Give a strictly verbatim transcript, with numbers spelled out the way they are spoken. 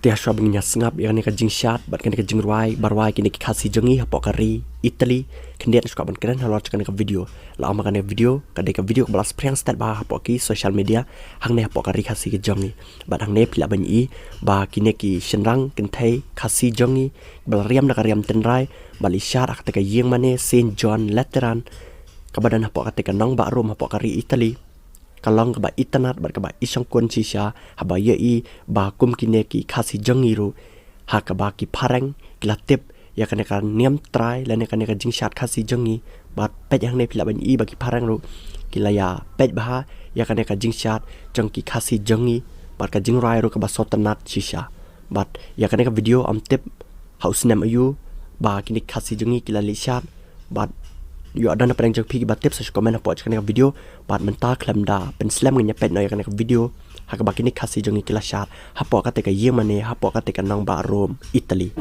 Te hashwa ban ngin ïa sngap ïa kane ka jingshad bad kane ka jingrwai ba rwai kine ki Khasi jong ngi hapoh ka ri Italy, khyndiat shuwa ban kren halor kane ka video. La ong ba kane ka video ka dei ka video kaba la spring stet bha hapoh ki social media hangne hapoh ka ri Khasi ka jong ngi. Bad hangne phi lah ban i ba kine ki shynrang kynthei Khasi jong ngi ba la riam da ka riam tynrai ba la shad ha kata ka ïing mane Saint John Lateran kaba don hapoh kata ka nongbah Rome hapoh ka ri Italy. Ka long kaba itynnad bad kaba ishongkun shisha haba ïohi ba kum kine ki Khasi jong ngi ruh ha kaba ki phareng ki la tip ïa kane ka niam trai lane kane ka jingshad Khasi jong ngi. Bad peit hangne phi lah ban i ba ki phareng ruh ki la ïa peit bha ïa kane ka jingshad jong ki Khasi jong ngi bad ka jingrwai ruh kaba sngewtynnad shisha. Bad ïa kane ka video ym tip ha u snem aïu ba kine ki Khasi jong ngi ki la leit shad. Bad ïoh don na pdeng jong phi kiba tip sa shu comment hapoh kane ka video. Bad mynta khlem da pynslem ngin ïa peit noh ïa kane ka video ha kaba kine ki Khasi jong ngi ki la shad hapoh kata ka ïing mane hapoh kata ka nongbah Rome Italy.